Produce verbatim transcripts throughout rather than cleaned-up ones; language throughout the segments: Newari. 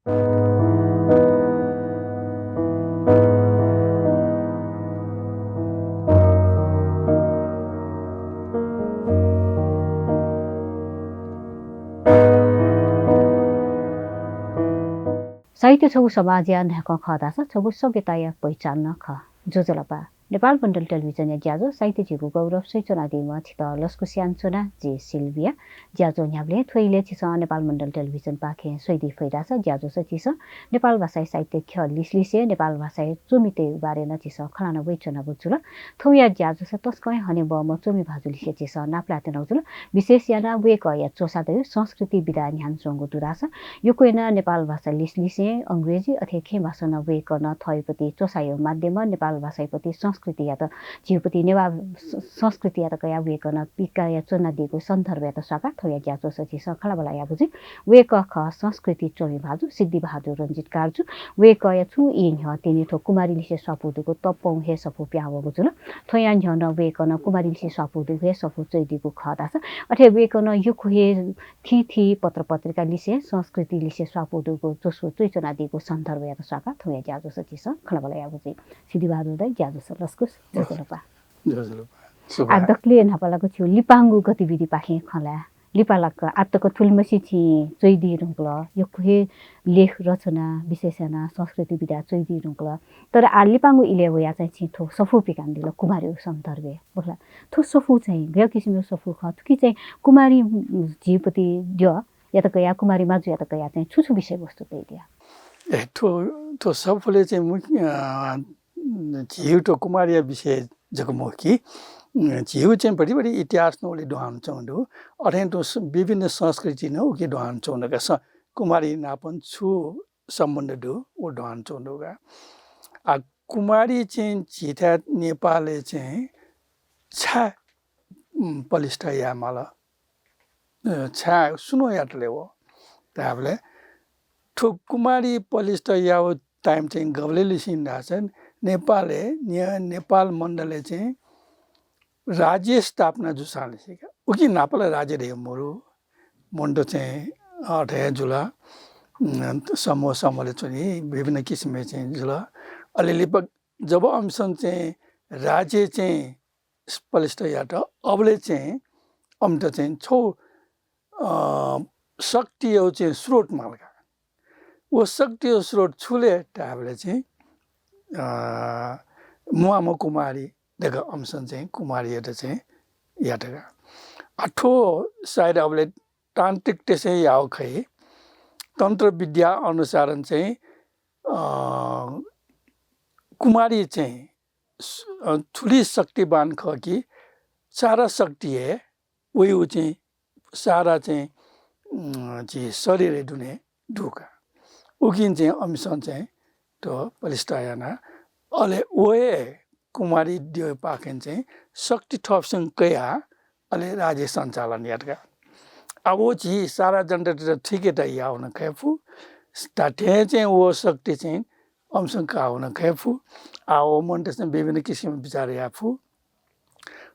साहित्य छगू समाजया न्हाय्कं खः धाःसा छगू सभ्यताया पहिचान नं खः। ज्वजलपा। नेपाल मण्डल टेलिभिजनया ज्याझ्वः साहित्य झीगु गौरव स्वयाच्वनादीम्ह छितः लसकुस यानाच्वना, जि सिल्भिया। ज्याझ्वः न्ह्याबलें थ्व इलय् छिसं नेपाल मण्डल टेलिभिजनपाखें स्वयादी फइ धाःसा ज्याझ्वःस झीसं नेपाल भाषाया साहित्य ख्यः लिसलिसे नेपाल भाषाया च्वमितय् बारे नं झीसं खँ ल्हाना वयाच्वनागु जुल। थौंया ज्याझ्वःस तसकं हे हनेबहःम्ह च्वमि भाजु लिसे झीसं नापलाये त्यनागु जुल। विशेष यानाः वय्कःया च्वसा दयु संस्कृति विधा न्ह्यानाच्वंगु दु धाःसा यक्व यानाः नेपाल भाषा लिसलिसें अंग्रेजी अथे खँय् भाषां नं वय्कलं थःयापति च्वसाया माध्यमं नेपाल भाषायापति संस्कृतियात झीपति नेवाः स-, संस्कृतियात कयाः वय्कलं पिकाया च्वनादीगु सन्दर्भयात स्वाकाः थौंया ज्याझ्वःस झीसं खँल्हाबल्हा याःगु जुइ। वय्कः खः संस्कृति च्वमि भाजु सिद्धिबहादुर रंजित कार्जु। वय्कःया छुं ई न्ह्यः तिनि थ्व कुमारी लिसे स्वापू दुगु तप्पौ हे सफू पिहां वःगु जुल। थ्वया न्ह्यः नं वय्कलं कुमारी लिसे स्वापू दुगु हे सफू च्वइदीगु खः धाःसा अथे वय्कलं यक्व हे थीथी पत्रपत्रिका लिसे, संस्कृति लिसे स्वापू दुगु च्वसु च्वइच्वनादीगु सन्दर्भयात स्वाकाः थौंया ज्याझ्वःस झीसं खँल्हाबल्हा याःगु जुइ। सिद्धिबहादुर दाइ, ज्याझ्वःस लसकुस, ज्वजलपा। ज्वजलपा। आ, दकलय् न्हापालाक छिगु लिपांगु गतिविधिपाखें खँ ल्हाये। लिपालाक आःतक थुलिमछि छिं च्वइदी धुंकल, यक्व हे लेख रचना, विशेष यानाः संस्कृति विधा च्वइदी धुंकल। तर आः लिपांगु इलय् वयाः चाहिँ छिं थ्व सफू पिकानादिल कुमारीया सन्दर्भय्, मखुला। थ्व सफू चाहिँ गय् किसिमया सफू खः? थुकी चाहिँ कुमारी, उम्, झीपति द्यःयात कयाः, कुमारी माजुयात कयाः चाहिँ छु छु विषयवस्तु तयादिया? ए, थ्व, थ्व सफूलय् चाहिँ मुख्य, अ, झीगु थ्व कुमारीया विषय जक मखु कि, उम्, झीगु चाहिँ बडि बडि इतिहास नं उलि दुहां च्वंगु दु। अथें तुं स-, विभिन्न संस्कृति नं उकी दुहां च्वंगु दु का। स-, कुमारी नापं छु सम्बन्ध दु, व दुहां च्वंगु दु का। आ, कुमारी चाहिँ झीथाय् नेपालय् चाहिँ छाय्, उम्, पलिस्था याये माल? अ, छाय् सुनं यात ले व धायेबलय् थ्व कुमारी पलिस्था याउ time चाहिँ गबलय् लिसें धाःसा नेपालय् ने-, नेपाल मण्डलय् चाहिँ राज्य स्थापना जूसां लिसें का। उकी न्हापाला राज्य धयागु मरु, मनूत चाहिँ अथे हे जुल, उम्, समूह समूहले च्वनी, विभिन्न किसिमय् चाहिँ जुल। अले लिपा जब अमिसं चाहिँ राज्य चाहिँ पलिस्था यात, अबलय् चाहिँ अमित चाहिँ छौ, अ, शक्तिया चाहिँ स्रोत माल का। व शक्तिया स्रोत छु ले धायेबलय् चाहिँ, अ, म्वाःम्ह कुमारी धकाः अमिसं चाहिँ कुमारीयात चाहिँ यात का। आ, थ्व सायद अबलय् तान्त्रिकतय्सं याउ खइ। तन्त्र विद्या अनुसारं चाहिँ, अ, कुमारी चाहिँ स-, अ, थुलि शक्तिवान खः कि सारा शक्ति हे वयु चाहिँ सारा चाहिँ, उम्, झी शरीरय् दुने दु का। उकिं चाहिँ अमिसं चाहिँ थ्व पलिस्था याना, अले व हे कुमारी द्यःपाखें चाहिँ शक्ति थःपिसं कयाः अले राज्य सञ्चालन यात का। आ, व झी सारा जनतातय्त थुइकेत याउ नं खये फु। धात्थें चाहिँ व शक्ति चाहिँ अमिसं काउ नं खये फु। आ, व मनूतय्सं विभिन्न किसिम बिचार याये फु।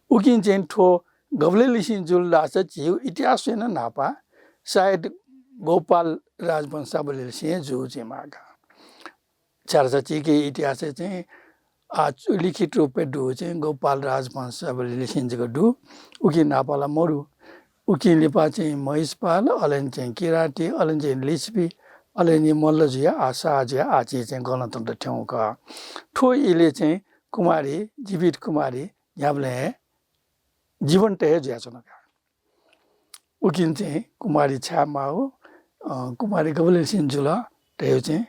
उकिं चाहिँ थ्व गबलय् लिसें जुल धाःसा झीगु इतिहास यानाः न्हापा सायद गौपाल राजवंशावली लिसें जू जुइमाः का। छाय्धाःसा झीके इतिहासय् चाहिँ, आ, चु-, लिखित रूपय् दु चाहिँ गौपाल राजवंशावली लिसें जक दु। उकी न्हापाला मरु। उकी लिपा चाहिँ महिषपाल, अले चाहिँ किराती, अले चाहिँ लिच्छवि, अले नि मल्ल जुया, आ, शाह जुया, आ, झी चाहिँ गणतन्त्र थ्यंगु खः। थ्व इलय् चाहिँ कुमारी, जीवित कुमारी न्ह्याबलें हे जीवन्त हे जुयाच्वन का। उकिं चाहिँ कुमारी छाय् माउ, अ, कुमारी गबलेसिन जुल धयागु चाहिँ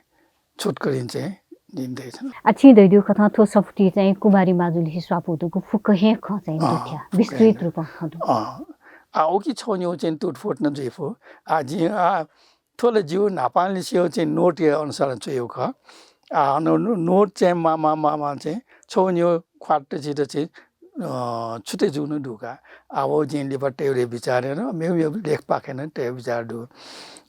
छोटकरीं चाहिँ जिं धयाच्वना। आ, छिं धयादीगु कथं थ्व सफुतिइ चाहिँ कुमारी माजुलिसे स्वापू दुगु फुक्क हे खँ चाहिँ अँ, दु थ्या, फुक्क हे विस्तृत दु। रूपं खँ दु। अँ। आ, उकी छगू निगू चाहिँ तुटफुट नं जुइफु। आ, जिं, आ, थ्व ला जिगु न्हापांनिसें चाहिँ नोटया अनुसारं च्वयागु खः। आ, अन नो-, नोट चाहिँ माः माः माः माः चाहिँ छगू निगू ख्वात चित चाहिँ, अ, छुटे जूगु नं दु का। आ, व जिं लिपा तयेगु बिचार याना, मेगु मेगु लेखपाखें नं तयेगु बिचार दु।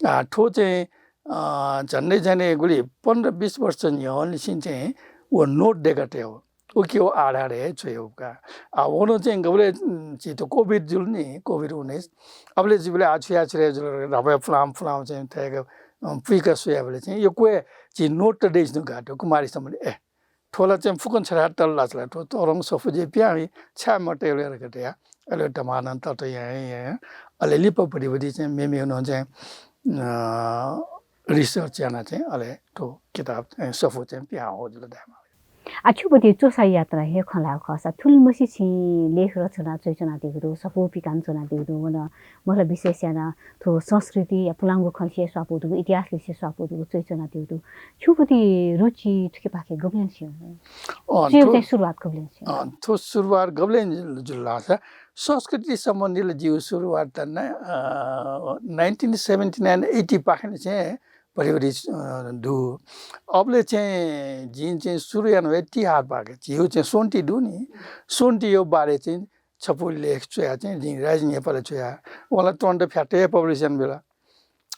आ, थ्व चाहिँ, अ, झन्डै झन्डै गुलि पन्ध्र बिस वर्ष न्ह्यःनिसें चाहिँ व नोट दय्कातयागु। उकिया आधारय् हे च्वयागु का। आ, व नं चाहिँ गबलय्, उम्, झीत कोभिड जुल नि, कोभिड उन्नाइस। अबलय् जिबलय् आ छु याये छु याये जुल, न्हापा फुलां फुलां चाहिँ थय्क अ, पुइका स्वयाबलय् चाहिँ यक्व हे झी note त दइच्वंगु का, थ्व कुमारी सम्बन्धी, ए, थ्व ला चाहिँ फुक्कं छथाय् तल लात ला, थ्व तःधंगु सफू जिं पिहां वइ, छाय् मतय् ला धकाः धया। अले धमाधं तत यां यां यां, अले लिपा भति भति चाहिँ मेमेगु नं चाहिँ, अ, research यानाः चाहिँ अले थ्व किताब, अ, सफू चाहिँ पिहां वःगु जुल धायेमाः। आ, छिगु पति च्वसा यात्रा हे खँ ल्हायेगु खःसा, थुलिमछि छिं लेख रचना च्वयाच्वनादीगु दु, सफू पिकानाच्वनादीगु दु, व नं मला विशेष यानाः थ्व संस्कृति या पुलांगु खँलिसे स्वापू दुगु, इतिहासलिसे स्वापू दुगु च्वयाच्वनादीगु दु। छिगु पति रुचि थुकिपाखे गबलें सिं? अँ, च्वयेगु थ्व चाहिँ सुरुवात गबलें सिं? अँ, थ्व सुरुवात गबलें जुल धाःसा, संस्कृति सम्बन्धी ला जिगु सुरुवात त ना, अ, nineteen seventy nine eighty पाखें चाहिँ भति भति, अ, दु। अबलय् चाहिँ जिं चाहिँ सुरु याना वया तिहार पाखे, झीगु चाहिँ स्वन्ति दु नि, स्वन्तिया बारे चाहिँ छपु लेख च्वया चाहिँ जिं राइजिङ नेपालय् च्वया। वं ला तुरुन्त फ्याट्टै publish याना बिल।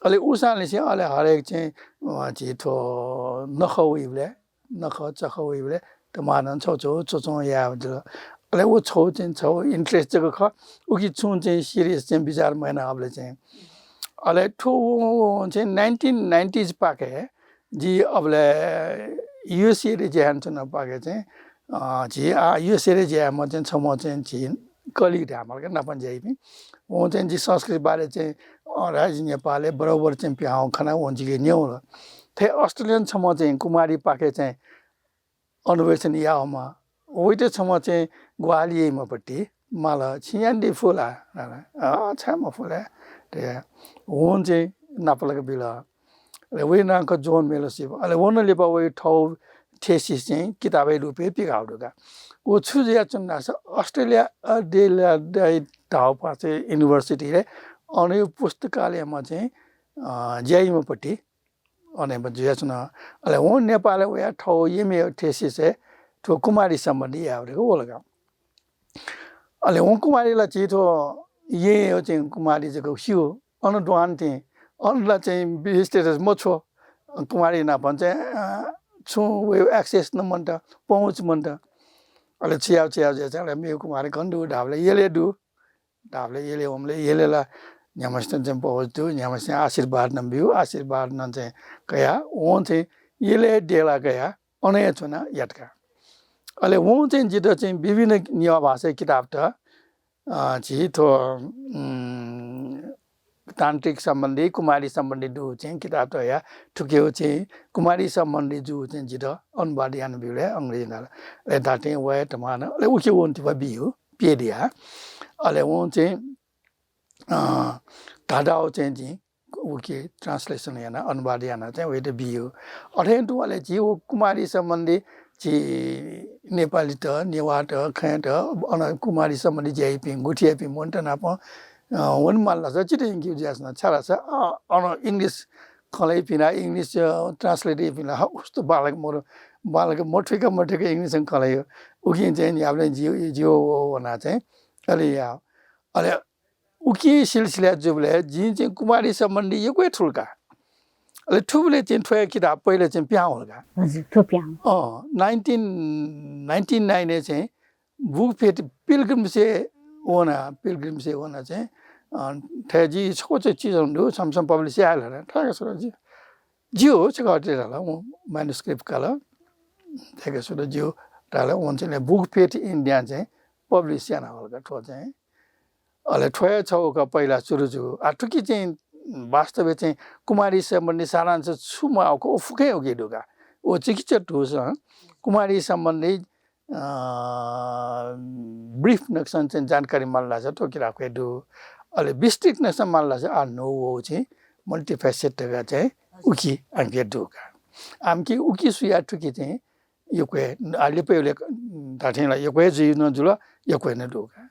अले उसांनिसें अले हरेक चाहिँ, अ, झी थ्व नखः वइबलय्, नखः चखः वइबलय् धमाधं छगू छगू च्वच्वं याये जुल। अले व छगू चाहिँ छगू interest जक खः। उकी छुं चाहिँ serious चाहिँ विचार मयाना अबलय् चाहिँ। अले थ्व व, व, व चाहिँ nineteen nineties पाखे जि अबलय् USA-य् ज्या यानाच्वना पाखे चाहिँ, अ, झी आ, USA-य् ज्या याःम्ह चाहिँ छम्ह चाहिँ झी colleague धायेमाल का, नापं ज्या याइपिं। वं चाहिँ जि संस्कृति बारे चाहिँ, अ, राइजिङ नेपालय् बरोबर चाहिँ पिहां वःगु खनाः वं जिके न्यंवल। थथे Australian छम्ह चाहिँ कुमारी पाखे चाहिँ अन्वेषण याःम्ह, वइत छम्ह चाहिँ ग्वाहालि याइम्ह पति माल, छिं यानादी फु ला? अँ, छाय् मफु ला? धया वं चाहिँ नापलाक बिल। अले वया नां खः John Mallows। अले व नं लिपा वया थःगु thesis चाहिँ किताबया रूपय् पिकाःगु दु का। व छु जुयाच्वन धाःसा Australia Adelaide धाःगु पाखें university-य् अनया पुस्तकालयमा चाहिँ, अ, ज्या याइम्ह पति अन हे जुयाच्वन। अले वं नेपालय् वयाः थःगु M.A. thesis-य् थ्व कुमारी सम्बन्धी यायेगु धकाः वल का। अले वं कुमारी ला झी थ्व येँया चाहिँ कुमारी जक स्यू। अन दुहां तिनि, अन ला चाहिँ विशेष status मछ्व। कुमारी नाप चाहिँ, अ, छुं वया access नं मन्त, पहुँच मन्त। अले छु याये छु याये जुयाः चाहिँ अले मेगु कुमारी गन दु धाःबलय् यलय् दु। धाःबलय् यलय् वंबलय् यलय् ला न्ह्याम्हसिनं चाहिँ पहुँच दु, न्ह्याम्हसिनं आशीर्वाद नं ब्यू, आशीर्वाद नं चाहिँ कयाः वं चाहिँ यलय् देला कयाः अन हे च्वनाः यात का। अले वं चाहिँ जितः चाहिँ विभिन्न नेवाः भाषाया किताबत, अ, झी थ्व, उम्, तान्त्रिक सम्बन्धी, कुमारी सम्बन्धी दुगु चाहिँ किताबत हया, थुकिया चाहिँ कुमारी सम्बन्धी जूगु चाहिँ जितः अनुवाद याना ब्यूबलय् अंग्रेजी नाला। अले धात्थें वया तमानं, अले उकी वं तिबा बियु, प्यदया। अले वं चाहिँ, अ, धाधाव चाहिँ जिं उकी translation याना, अनुवाद याना चाहिँ वइत बियु। अथें तुं अले झी व कुमारी सम्बन्धी झी नेपालीत, नेवाःत, खय्‌त, अन कुमारी सम्बन्धी ज्या याइपिं, गुथि याइपिं मनूत नाप, अ, वनेमाल धाःसा चित्त यंकेगु जुयाच्वन। छाय्‌धाःसा, अ, अन English खँ ल्हाइपिं ला, English, अ, translate याइपिं ला, ह, उस्त बांलाक मरु, बांलाक मथुइक मथुइक English खँ ल्हाइ। उकिं चाहिँ न्ह्याबलें जि, जि व, व, वना चाहिँ अले या। अले उकी सिलसिला जूबलय् जिं चाहिँ कुमारी सम्बन्धी यक्व हे थुल का। अले थुबलय् चाहिँ थ्व हे किताब पहिला चाहिँ पिहां वल का। हजुर, थ्व पिहां। अँ, nineteen ninety nine-य् चाहिँ book fair Pilgrims-य् वना, Pilgrims-य् वना चाहिँ, अ, थथे जि छकः चाहिँ चिजं दु, छम्ह छम्ह publish याये ला, थथे का सुरु जि। ज्यू, छकः अथे धाल, वं manuscript काल। थथे का सुरु ज्यू धाल, वं चाहिँ Book Fair India-ं चाहिँ publish याना हल का थ्व चाहिँ। अले थ्व हे छगू का पहिला सुरु जू। आ, थुकी चाहिँ वास्तवय् चाहिँ कुमारी सम्बन्धी सारांश छु माःगु खः, व फुक्कं उकी दु का। व चिकिचा धुंसां कुमारी सम्बन्धी, अ, brief नकसं चाहिँ जानकारी माल धाःसा थ्व किताब हे दु। अले विस्तृत नकसं माल धाःसा आ न्हू वःगु चाहिँ multifaceted धकाः चाहिँ उकी आमके दु का। आमके उकी सुया थुकी चाहिँ यक्व हे, आ, लिपा यलय् धात्थें ला यक्व हे जुइ नं जुल, यक्व हे नं दु का।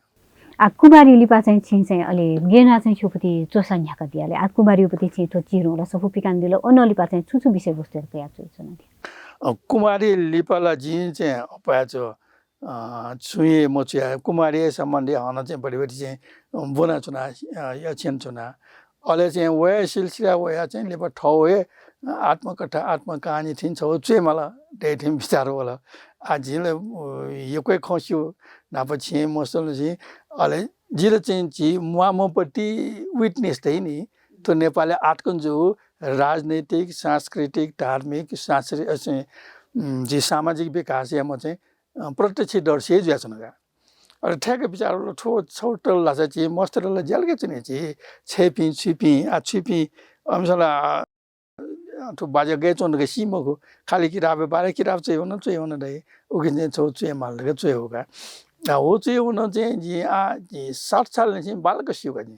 आ, कुमारी लिपा चाहिँ छिं चाहिँ अले गय् यानाः चाहिँ छिगु पति च्वसा न्ह्याकादिया ले? आ, कुमारी पति छिं थ्व चिधंला सफू पिकानादिल, अन लिपा चाहिँ छु छु विषयवस्तुत कयाः च्वयाच्वनादिया? अ, कुमारी लिपा ला जिं चाहिँ अप्वया च्व, अ, छुं हे मच्वया, कुमारी सम्बन्धी हानं चाहिँ भति भति चाहिँ, अ, ब्वनाच्वना, अ, याच्वना। अले चाहिँ वया सिलसिला वया चाहिँ लिपा थःगु हे आत्मकथा, आत्मकहानी थें छगू च्वयेमाल धइथें बिचार वल। आ, जिं ला, अ, यक्व हे खँ स्यू, न्हापा छिं मस्यू ला जिं। अले जितः चाहिँ झी म्वाःम्ह पति witness दइ नि, थ्व नेपालय् आःतकं जूगु राजनैतिक, सांस्कृतिक, धार्मिक, सांस्कृ-, अ, चाहिँ, उम्, झी सामाजिक विकासयाम्ह चाहिँ, अ, प्रत्यक्षदर्शी हे जुयाच्वन का। अले थ्याक्क बिचाः याःबलय् थ्व छगू तल धाःसा झी मस्त तल ज्यालगय् च्वनी, झी छय्‌पिं, छुइपिं, आ, छुइपिं, अमिसं ला, आ, थ्व बाज्या गय् च्वन धकाः सी मखु, खालि किताबया बारे किताब च्वयावन, च्वयावन धाइ, उकिं चाहिँ छगू च्वयेमाल धकाः च्वयागु का। आ, व च्वयावन चाहिँ जिं, आ, जिं साठ सालंनिसें बांलाक स्यू का जिं।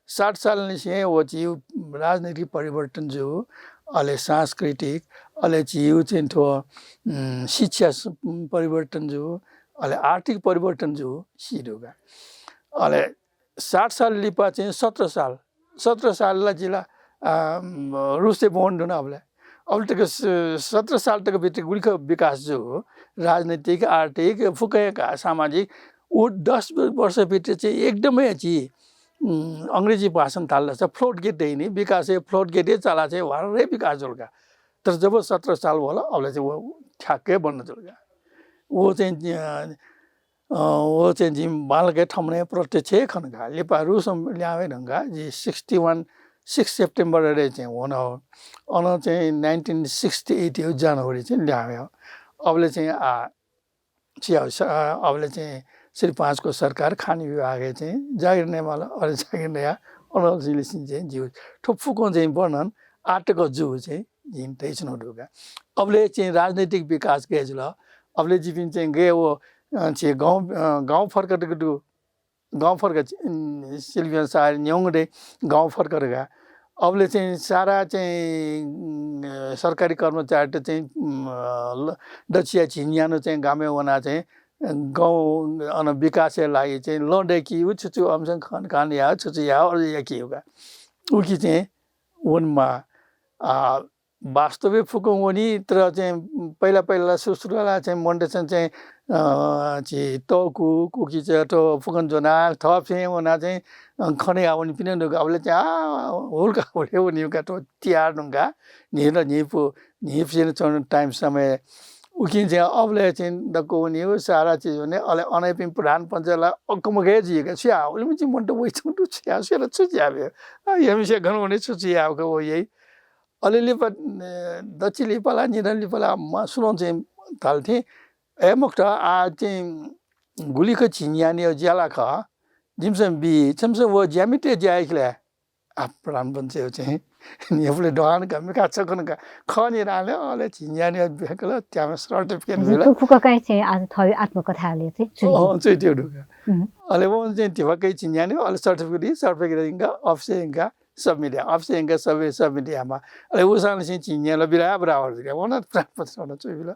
साठ सालंनिसें व झीगु राजनैतिक परिवर्तन जूगु, अले सांस्कृतिक, अले झीगु चाहिँ थ्व, उम्, शिक्षा स-, परिवर्तन जूगु, अले आर्थिक परिवर्तन जूगु सी दु का। अले साठ साल लिपा चाहिँ सत्र साल, सत्र साल ला जि ला, आ, उम्, रुसय् ब्वना दुन अबलय्। अबलय् तक स-, सत्र साल तक भित्र गुलि खः विकास जूगु, राजनैतिक, आर्थिक, फुक्कं का, सामाजिक, उ दस वर्ष भित्र चाहिँ एकदमै झी, उम्, अंग्रेजी भाषां धाल धाःसा flood gate धाइ नि, विकासया flood gate हे चाला चाहिँ ह्वार्रै विकास जुल का। तर जब सत्र साल वल, अबलय् चाहिँ व ठ्याक्कै बन्द जुल का। व चाहिँ, अ, अ, व चाहिँ जिं बांलाक थम्हं प्रत्यक्ष हे खन का। लिपा रुसं ल्याहां वये धुंकाः जि sixty one, six September-य् चाहिँ वन। अन चाहिँ nineteen sixty eight-या January चाहिँ ल्याहां वये। अबलय् चाहिँ आ, छु याये, स-, अ, अबलय् चाहिँ श्री पाँचको सरकार खानी विभागय् चाहिँ जागिर नयेमाल। अले जागिर नयाः अनंलि सिं चाहिँ जिगु थ्व फुक्कं चाहिँ वर्णन आःतक जूगु चाहिँ जिं धयाच्वनागु दु का। अबलय् चाहिँ राजनैतिक विकास गय् जुल, अबलय् जिपिं चाहिँ गय् व, अ, चाहिँ गाउँ, अ, गाउँ फर्कतक दु, गाउँ फर्क, उम्, सिल्भियन सायद न्ह्यःने गाउँ फर्कतक। अबलय् चाहिँ सारा चाहिँ, उम्, सरकारी कर्मचारीत चाहिँ, उम्, अ, ल-, दच्छिया झिंन्यान्हु चाहिँ गामय् वनाः चाहिँ गाउँ अन विकासया लागि चाहिँ लँ दय्‌कीगु, छु छु अमिसं खनखान याः, छु छु याः, अले याकीगु का। उकी चाहिँ वनेमाः। आ, वास्तवय् फुक्कं वनी, तर चाहिँ पहिला पहिला सुरु सुरुवालय् चाहिँ मनूतय्‌सं चाहिँ, अ, झी तःकू, कुकिचा थ्व फुक्कं ज्वनाः थःपिं वनाः चाहिँ, अ, खने याः वनीपिं नं दु का। अबलय् चाहिँ, आ, हुल का, हुलय् वनीगु का, थ्व तिहार धुंकाः न्हिला न्हिपु, न्हिपसिनं च्वंगु time समय। उकिं चाहिँ अबलय् चाहिँ दक्व वनीगु, सारा चिज वनी। अले अनयापिं प्रधान पञ्च ला अकमक हे जुइगु का। छु याः, उलिमछि मनूत वइच्वंगु दु, छु याः, सुयात छु याः बे? आ, यम्हय्‌सिया गन वनी, छु छु याः का व याइ। अले लिपा, अ, दच्छि लिपा ला, निदँ लिपा ला, म सुनं चाहिँ धाल थें, ए मखुत, आ चाहिँ गुलि खः झिंन्यान्हु ज्या ला खः, जिमिसं बी, छिमिसं व ज्यामितय् ज्या याकि ला। आ, प्रधान पञ्चय् चाहिँ न्ह्यब्वले दुहां का, मिखा छकः का, खः नि धाल, अले झिंन्यान्हु ब्याकल, त्यामे certificate बिल। थ्व फुक्क कयाः चाहिँ आ थःगु आत्मकथाय् चाहिँ च्वइ। अँ, च्वयातःगु दु का। उम्। अले वं चाहिँ धिबा कयाः झिंन्यान्हु, अले certificate, certificate यंकाः office-य् यंकाः submit याः, office-य् यंकाः submit, submit याःमाः। अले उसांनिसें झिंन्यान्हु बिला बराबर जुल। वन प्रश्न वन च्वइबिल।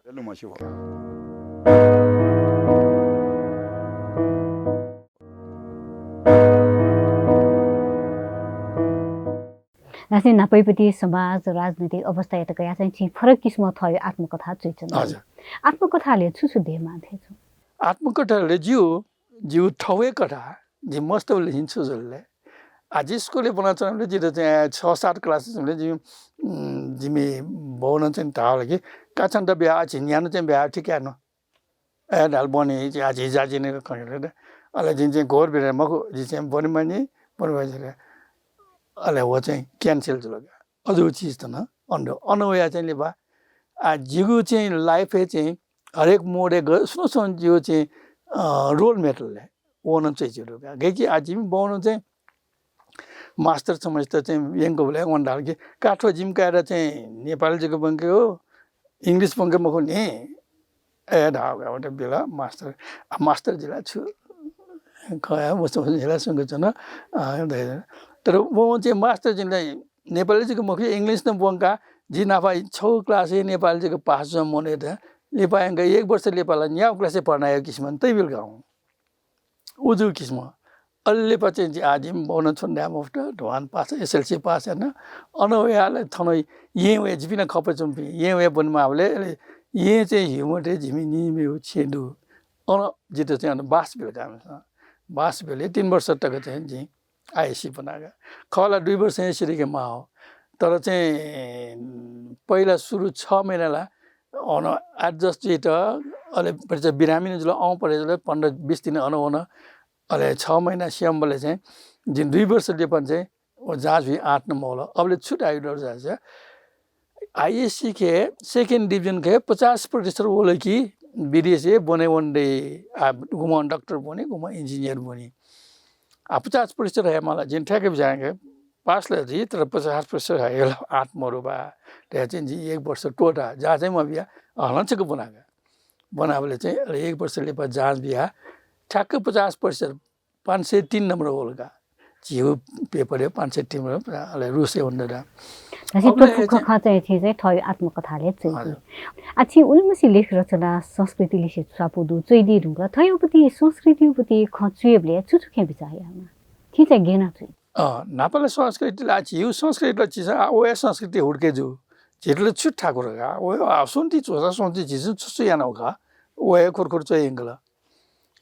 धाःसा न्हापायागु समाज, राजनैतिक अवस्थायात कयाः चाहिँ छिं फरक किसिमं थःगु आत्मकथा च्वयाच्वना। हजुर। आत्मकथाय् छु छु दयेमाः थें च्वं? आत्मकथाय् जिगु, जिगु थःगु हे कथा, जि मस्तबलय् छु जुल ले। आ, जि स्कुलय् ब्वनाच्वनाबलय् जितः चाहिँ छ सात class च्वनाबलय् जिमि, उम्, जिमि बौनं चाहिँ धाःगु कि, का छन्त ब्याहा, झिंन्यान्हु चाहिँ ब्याहा ठीक याये नं। ए, धाल बौनं, आ, झी जाजिने खँ द। अले जिं चाहिँ घोर बिरामी मखु, जि चाहिँ बौनं मानि, बौनं मानि। अले व चाहिँ cancel जुल का। अझ व चिज त नं, अन, अन वया चाहिँ लिपा, आ, जिगु चाहिँ life-य् चाहिँ हरेक मोडय् ग-, सुनं सुनं जिगु चाहिँ, अ, role model ले। वनं चाहिँ जिगु का। गय्‌कि आ, जिमि बौनं चाहिँ मास्टर छम्हसित चाहिँ यंकूबलय् वं धाल कि, का थ्व जिमि काय्‌यात चाहिँ नेपाली जक ब्वंके हो, English ब्वंके मखु नि। ए, धाःगु का, वयात बिल मास्टर। आ, मास्टर जि ला छु, खः या, मस्त मस्त जि ला स्वंके च्वन, अ, धयादिल। तर वं चाहिँ मास्टर जिमि ला नेपाली जक मखु, English नं ब्वंकाः, जि नापं छगू class-य् नेपाली जक pass जूम्ह मनूयात लिपा यंकाः एक वर्ष लिपा ला न्यागू class-य् भर्ना यायेगु किसिमं तयाबिल का वं। उ जूगु किसिमं। अले लिपा चाहिँ जि, आ, जिमि बौनं छुं धाये मफुत, धुवान pass, SLC pass याना। अन वयाः ला थन येँ वये, जिपिं नं खपय् च्वंपिं, येँ वये ब्वनेमाःबलय्, अले येँ चाहिँ ह्यूमटे जिमि निनिम्ह छेँ दु। अन जितः चाहिँ अन बास बिल का इमिसं। बास बिल, तीन वर्ष तक चाहिँ जिं ISC ब्वना का। खः ला दुई वर्ष हे सिधयेके माः हो। तर चाहिँ पहिला सुरु छ महिना ला अन adjust जुइत, अले परीक्षा बिरामी नं जुल, अँ परीक्षा जुल, पन्ध्र बिस दिन अन वन। अले छ महिना स्यंबलय् चाहिँ जिं दुई वर्ष लिपा चाहिँ व जाँच हुइ आँट नं मवल। अबलय् छु धाइ दु धाःसा, आइएससी खे second division खे पचास प्रतिशत वल कि विदेशय् ब्वने वने दइ, आ, गुम्हं डाक्टर ब्वनी, गुम्हं इन्जिनियर ब्वनी। आ, पचास प्रतिशत हये माल, जिं ठ्याक्कै बिचाः यानागु, पास ला जुइ, तर पचास प्रतिशत हयेगु ला आँट मदु बा धयाः चाहिँ जिं एक वर्ष त्वःता, जाँचै मबिया, हनं छकः ब्वनागु। ब्वनाबलय् चाहिँ अले एक वर्ष लिपा जाँच बिया, ठ्याक्कै पचास प्रतिशत, पाँच सय तीन नम्बर वल का। झीगु पेपरय् पाँच सय तीन नम्बर, अले रुसय् वने दत। धाःसा अबलय् थ्व फुक्क चाहिँ खँ चाहिँ छिं चाहिँ थःगु आत्मकथालय् च्वइदी। हजुर। आ, छिं उलिमछि लेख रचना, संस्कृति लिसे स्वापू दु, च्वइदी धुंकल। थःगु पति, संस्कृतिया पति खँ च्वयेबलय् छु छु खँय् बिचाः यायेमाः? छिं चाहिँ गय् याना च्वइ? अँ, न्हापा ला संस्कृति ला, झीगु संस्कृति ला झीसं, आ, वया संस्कृति हुर्के जू। झीत ला छु थाकु धकाः, वया, आ, स्वन्ति च्वसा स्वन्ति झीसं छु छु यानागु का, वया खुरखुर च्वय् यंकल।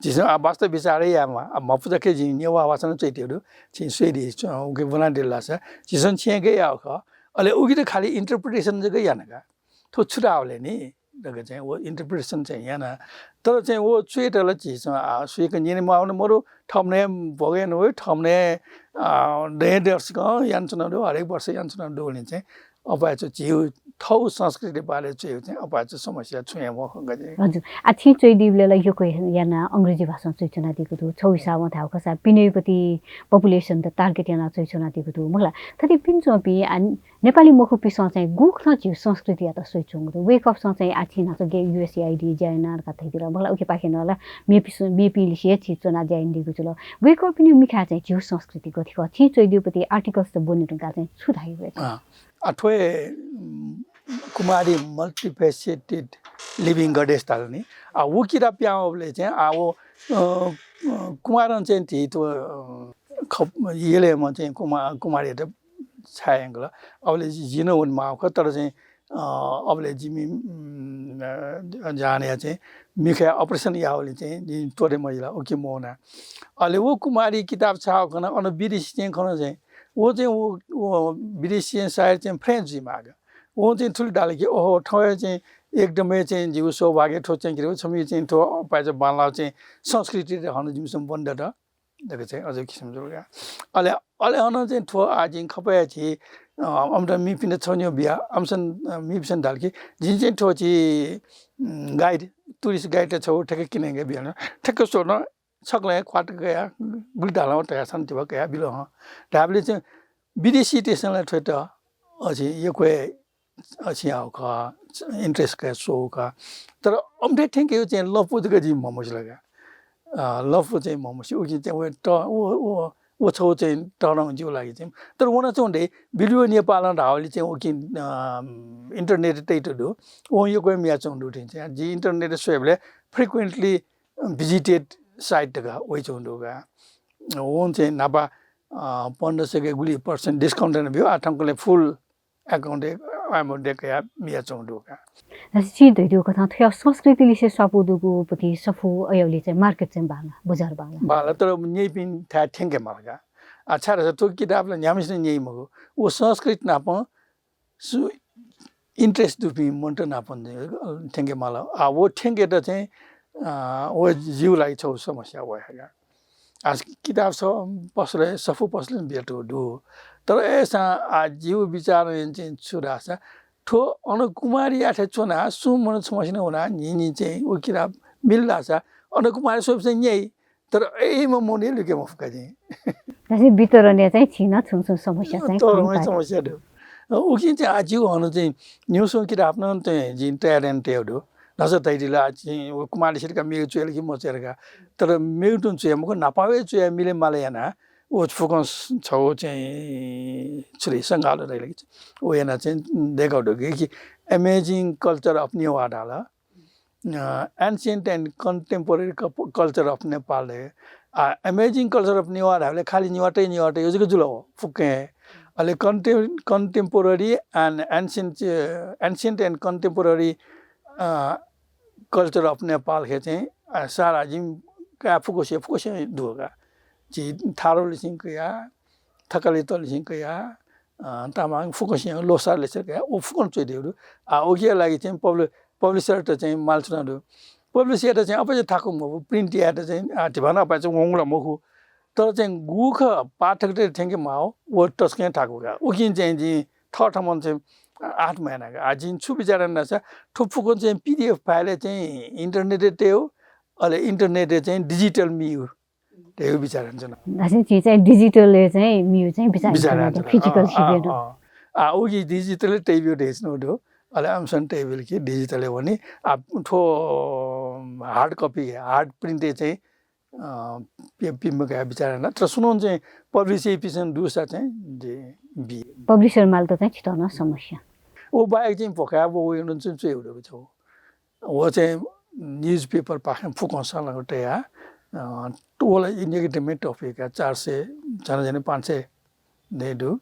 झीसं, आ, वास्तव बिचार हे यायेमाः। आ, म्हपुजा खे जिं नेवाः भाषां नं च्वयातयागु दु। छिं स्वयादी, च-, उके ब्वनादिल धाःसा झीसं छेँय् गय् याःगु खः। अले उकित खालि interpretation जक याना का। थ्व छु धाःबलय् नि धकाः चाहिँ व interpretation चाहिँ याना। तर चाहिँ व च्वयेत ला झीसं, आ, सुयाके न्यने माःगु नं मदु, थःम्हं हे भ्वगय् नं वइ, थःम्हं हे, आ, दँय् दर्शकं यानाच्वनागु दु, हरेक वर्ष यानाच्वनागु दुगुलिं चाहिँ अपाय्‌चा झीगु थःगु संस्कृति बारे च्वयेगु चाहिँ अपाय्‌चा समस्या छुं हे मखु का चाहिँ। हजुर। आ, छिं च्वइदीबलय् ला यक्व यानाः अंग्रेजी भाषां च्वयाच्वनादीगु दु। छगू हिसाबं धायेगु खःसा पिनेगु पति population त target यानाः च्वयाच्वनादीगु दु। मखु ला, थथे पिने च्वंपिं, आ, नेपाली मखुपिन्सं चाहिँ गुकथं झीगु संस्कृतियात स्वयाच्वंगु दु। Wake Up सं चाहिँ आ छिं न्हाचः गय् USAID ज्या याना धकाः धयादिल। मखु ला, उके पाखें नं ला मेपिं सु-, मेपिं लिसे हे छिं च्वनाः ज्या यानादीगु जुल। Wake Up पिनिगु मिखाय् चाहिँ झीगु संस्कृति गथे खः? छिं च्वइदीगु पति articles त ब्वने धुंकाः चाहिँ छु धाइ वय्‌कः? अँ। आ, थ्व हे, उम्, कुमारी multifaceted living goddess धाल नि। आ, व किताब पिहां वःबलय् चाहिँ, आ, व, अ, अ, कुमारं चाहिँ झी थ्व, अ, खप-, यलय्‌म्ह चाहिँ कुमा-, कुमारीयात छाय् यंकल। अबलय् जि, जि नं वने माःगु खः, तर चाहिँ, अ, अबलय् जिमि, उम्, अ, जहानया चाहिँ मिखाय् operation याःबलय् चाहिँ जिं त्वःते मजिल, उकी मवना। अले व कुमारी किताब छाःगु खनाः अन विदेशी चाहिँ खन चाहिँ, व चाहिँ व, व विदेशी चाहिँ सायद चाहिँ French जुइमाःगु। वं चाहिँ थुलि धाल कि, ओहो, थ्व हे चाहिँ एकदमै चाहिँ जिगु सौभाग्य, थ्व चाहिँ के अरे, छम्ह चाहिँ थ्व अपाय्‌चा बांलाःगु चाहिँ संस्कृति हनं जिमिसं ब्वने दत धकाः चाहिँ अझ किसिम जुल का। अले, अले हनं चाहिँ थ्व आः जिं खपय् झी, अ, अमित मिपिन्त छन्हु बिया, अमिसं, अ, मिपिसं धाल कि, जिं चाहिँ थ्व झी, उम्, guide, tourist guide त छगू ठ्याक्क क्यनेगु बिया न। ठ्याक्क स्वल, छकलं हे ख्वात कयाः, गुलि धालं तयाः छन्त धिबा कयाः बिल हं। धाःबलय् चाहिँ विदेशीतय्‌सं ला थ्वयात अझ यक्व हे अझ याःगु खः, interest कयाः स्वःगु खः। तर अमित थ्यंकेगु चाहिँ लँपु जक जिं म्हमस्यू ला का। अ, लँपु चाहिँ म्हमस्यू, उकिं चाहिँ व त-, व, व, व छगू चाहिँ तःधंगु जिगु लागि चाहिँ। तर वनाच्वंगु दे, बिलियो नेपालं धाःबलय् चाहिँ उकिं, अ, internet तयातःगु दु। वं यक्व हे मियाच्वंगु दु थें चाहिँ। जिं internet स्वयेबलय् frequently visited site धकाः वयाच्वंगु दु का। वं चाहिँ न्हापा, अ, पन्ध्र सय के गुलि percent discount यानाः ब्यू, आः थौंकन्हय् full account हे, amount हे कयाः मियाच्वंगु दु का। धाःसा छिं धयादीगु कथं थ्व संस्कृति लिसे स्वापू दुगु पति सफू अय्‌बलय् चाहिँ market चाहिँ बांलाः, बजार बांलाः। बांलाः, तर न्यइपिन्थाय् थ्यंके माल का। आ, छाय्‌धाःसा थ्व किताब ला न्ह्याम्हसिनं न्यइ मखु। व संस्कृति नाप सु interest दुपिं मनूत नाप थ्यंके माल। आ, व थ्यंकेत चाहिँ, अ, व जिगु लागि छगू समस्या वया का। आ, किताब छ पसलय्, सफू पसलय् बियातःगु दु। तर अय्‌सां आ, जिगु बिचारं चाहिँ छु धाःसा, थ्व अन कुमारीयाथाय् च्वनाः सुं मनू छम्हसिनं वनाः न्हिं न्हिं चाहिँ व किताब मिल धाःसा, अन कुमारी स्वःपिन्सं न्याइ। तर अय्‌म्ह मनू हे लुके मफु का जिं। धाःसा वितरणय् चाहिँ छिं नं छुं छुं समस्या चाहिँ तःधंगु खने का। समस्या दु। अ, उकिं चाहिँ आ, जिगु हनं चाहिँ न्ह्यसः किताब नं चाहिँ जिं तयार यानातयागु दु। न्हाचः धयादिल, आ, चाहिँ व कुमारी सिरका मेगु च्वये ला कि मच्वये ला का। तर मेगु तुं च्वये मखु, न्हापा हे च्वये मिले माले यानाः व फुक्कं स-, छगू चाहिँ छु धाइ, संगालो धाइ ला कि, व यानाः चाहिँ दय्‌कागु दु कि, कि Amazing Culture of Newa धाल। अ, Ancient and Contemporary Cul-, Culture of Nepal hey. Uh, Amazing Culture of Newa धाःबलय् खालि नेवाःतय्, नेवाःतय् जक जुल व फुक्कं हे। अले contem-, contemporary and ancient, a, Ancient and Contemporary, a, Culture of Nepal खे चाहिँ, अ, सारा जिं का फुक्कसिया, फुक्कसिया दु का। झी थारुलिसें कयाः, थकालितलिसें कयाः, अ, तामाङ फुक्कसिया, लोसारलिसें कयाः, व फुक्कं च्वयातःगु दु। आ, उकिया लागि चाहिँ पब्लि-, publisher त चाहिँ माल च्वनागु दु। Publish यायेत चाहिँ अपाय्‌चा थाकु मखु, print यायेत चाहिँ, आ, धिबा नं अपाय्‌चा वंगु ला मखु। तर चाहिँ गुखः पाठकतय् थ्यंके माः व तसकं थाकु का। उकिं चाहिँ जिं थःथम्हं चाहिँ आठ महिना का। आ, जिं छु बिचार यानासा थ्व फुक्कं चाहिँ पीडीएफ फाइलय् चाहिँ इन्टरनेटय् तयेगु, अले इन्टरनेटय् चाहिँ डिजिटल मियु तयेगु बिचार यानाच्वना। धाःसा झी चाहिँ डिजिटलय् चाहिँ मियु चाहिँ बिचार बिचार यानाच्वना, यानाच्वना। फिजिकल अँ, अँ, सिबें। अँ। आ, उकी डिजिटलय् तयेब्यु धइच्वनागु दु। अले Amazon तयेब्यु कि डिजिटलय् वनी। आ, थ्व हार्ड कपी, हार्ड प्रिन्टय् चाहिँ, अ, पि-, पिमुकाया बिचार याना। तर सुनानं चाहिँ पब्लिस याइपिसं दुसा चाहिँ जे बी। पब्लिसर माल त चाहिँ छितः नं समस्या। व बाहेक चाहिँ भोकाय् व वय्कलं चाहिँ च्वयेगु दु छौ। व चाहिँ न्युज पेपर पाखें फुक्कं संलग्न तया, अ, व ला इन्डियाके एकदमै टफ का, चार सय, झन्डै झन्डै पाँच सय दे दु।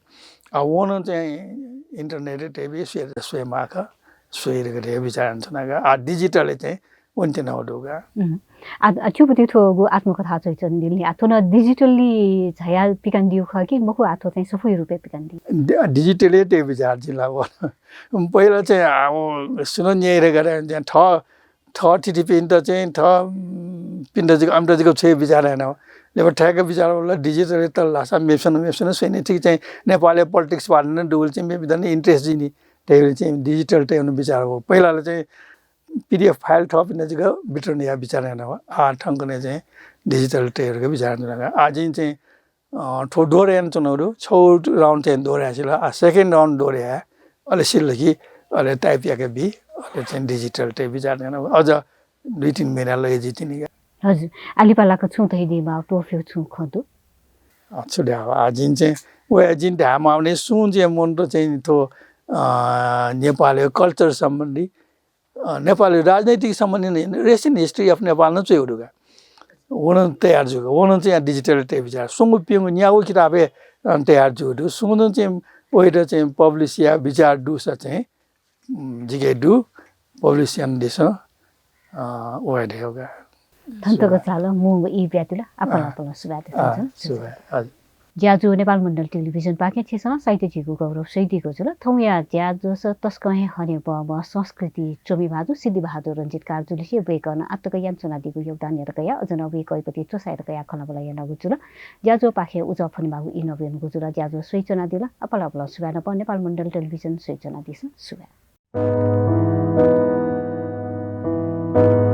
आ, व नं चाहिँ इन्टरनेटय् तयेबी, स्वये, स्वये माः का, स्वये धकाः धया बिचार यानाच्वना का। आ, डिजिटलय् चाहिँ वनेत्यनागु दु का। उम्। आ, आ, थ्व पति थ्वगु आत्मकथा च्वयाच्वनादिल नि। आ, थ्व नं डिजिटली झाया पिकानादीगु खः कि मखु, आ, थ्व चाहिँ सफूया रूपय् पिकानादी? डि-, डिजिटलय् तये बिचार जिं ला व। पहिला चाहिँ, आ, व सुनानं न्याइ धकाः चाहिँ थः थः थितिपिन्त चाहिँ, थः, उम्, पिन्त जक, अमित जक छ्वये बिचार याना। लिपा थ्याक्क बिचार वल, डिजिटलय् तल धाःसा मेपिसं, मेपिसं स्वइने, ठीक चाहिँ नेपालय् politics बारे नं दुगुलिं चाहिँ मेपिन्त नं interest जुइ नि, धइगुलिं चाहिँ डिजिटल तयेगु बिचार वल। पहिला ला चाहिँ पीडीएफ फाइल थःपिन्त जक वितरण याये बिचार याना। आ, थौंकन्हय् चाहिँ डिजिटल तयेगु बिचार याना। आ, जिं चाहिँ अ, थ्व दोहोरे यानाच्वनागु दु। छगू राउन्ड चाहिँ दोहोरे यासेल, आ, सेकेन्ड राउन्ड दोहोरे याये, अले सिल कि, अले टाइप याके बी, अले चाहिँ डिजिटल तये बिचार याना। अझ दुई तीन महिना लगे जुइतिनि का। हजुर, आ लिपा लाक छुं धयादीमाः, त्वःफिगु छुं खँ दु? अ, छु धाये, आ, जिं चाहिँ, व जिं धायेमाःगु नि, सुं चाहिँ मनूत चाहिँ थ्व, अ, नेपालया culture सम्बन्धी अ, नेपालया राजनैतिक सम्बन्धी नं, Recent History of Nepal नं च्वयेगु दु का। व नं तयार जूगु, व नं चाहिँ डिजिटल तये बिचार। स्वंगू प्यंगू न्यागू किताबय्, अ, तयार जूगु दु। सुं नं चाहिँ वयात चाहिँ पब्लिस याये बिचार दुसा चाहिँ, उम्, जिके दु, पब्लिस यानादिसँ, अ, व हे धयागु का। थन तक झाल, मुंगु ई ब्यातिल, आपालं आपालं सुभाय् देछानाच्वना। सुभाय्, हजुर। ज्याझ्वः नेपाल मण्डल टेलिभिजन पाखें छिसं साहित्य झीगु गौरव स्वयादीगु जुल। थौंया ज्याझ्वलय् तसकं हे हनेबहःम्ह संस्कृति च्वमि भाजु सिद्धिबहादुर रञ्जितकार जुलिसे वय्कलं आःतक यानाच्वनादीगु योगदानयात कयाः अझ नं वय्कःयात च्वसायात कयाः खँल्हाबल्हा यानागु जुल। ज्याझ्वःपाखें उजं फ्वनेमाःगु ई नवायेगु जुल। ज्याझ्वः स्वयाच्वनादिल, आपालं आपालं सुभाय् नापं नेपाल मण्डल टेलिभिजन स्वयाच्वनादिसँ। सुभाय्।